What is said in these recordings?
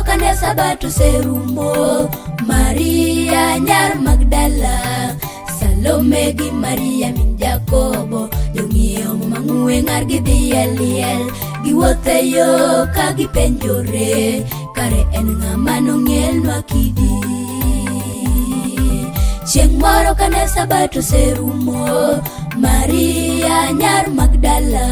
kane sabato oserumo, Maria nyar Magdala, Salome gi Maria min Jakobo, jong'iewo mang'we ng'ar gidhi e liel, giwuotho e yo ka gipenjore, kare en ng'ama nong'ielnwa kidi. Chieng' moro kane sabato oserumo, Maria nyar Magdala,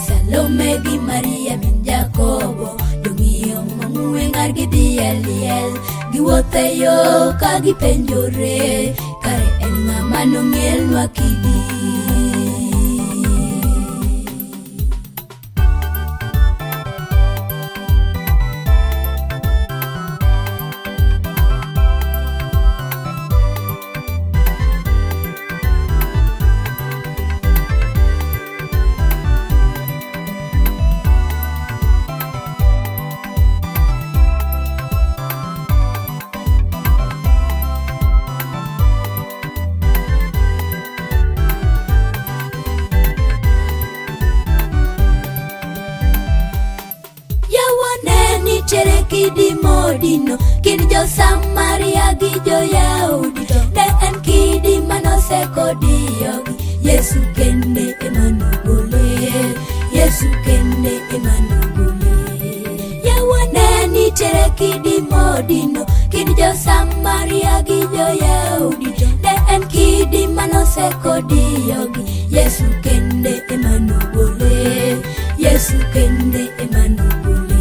Salome gi Maria min Jakobo, jong'iewo mang'we ng'ar gidhi e liel, giwuotho e yo ka gipenjore, kare en ng'ama nong'ielnwa kidi. Yawa ne nitiere kidi modino kind jo-Samaria gi jo-Yahudi to ne en kidi manosekodiyogi. Yesu kende ema nogole, Yesu kende ema nogole. Yawa ne nitiere kidi modino kind jo-Samaria gi jo-Yahudi to ne en kidi manosekodiyogi. Yesu kende ema nogole, Yesu kende ema nogole.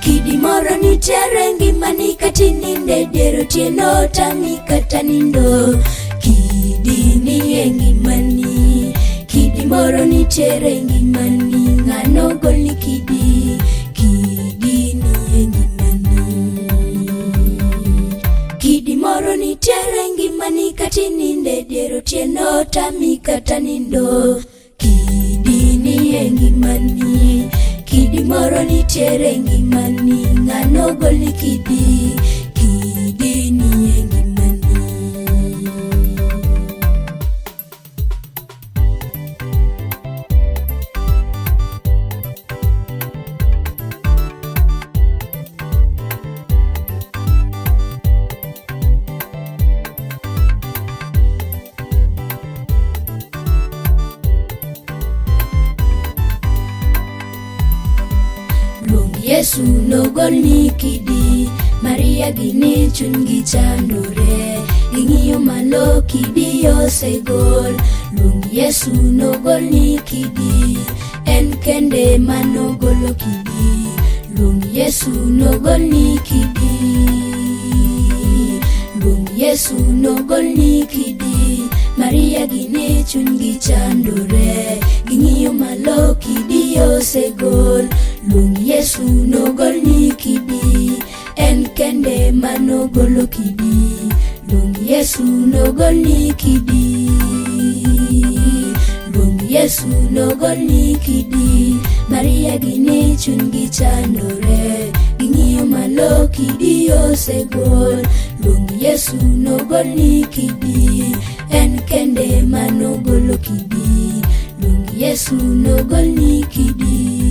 Kidi moro nitiere ngimani kata ininde dier otieno tami kata nindo. Kidi ni e ngimani, kidi moro nitiere ngimani, ng'ano golni kidi, kidi ni e ngimani. Kidi moro nitiere ngimani kata ininde dier otieno tami kata nindo. Kidi ni e ngimani, kidi moro nitiere ngimani, ng'ano golni kidi, kidi ni e ngimani. Luong Yesu nogolni kidi, Maria gini chunygi chandore, ging'iyo malo kidi osegol. Luong Yesu nogolni kidi, en kende manogolo kidi. Luong Yesu nogolni kidi. Luong Yesu nogolni kidi, Maria gini chunygi chandore, ging'iyo malo kidi osegol. Luong Yesu nogolni kidi, en kende manogolo kidi. Luong Yesu nogolni kidi. Luong Yesu nogolni kidi, Maria gini chunygi chandore, ging'iyo malo kidi osegol. Luong Yesu nogolni kidi, en kende manogolo kidi. Luong Yesu nogolni kidi.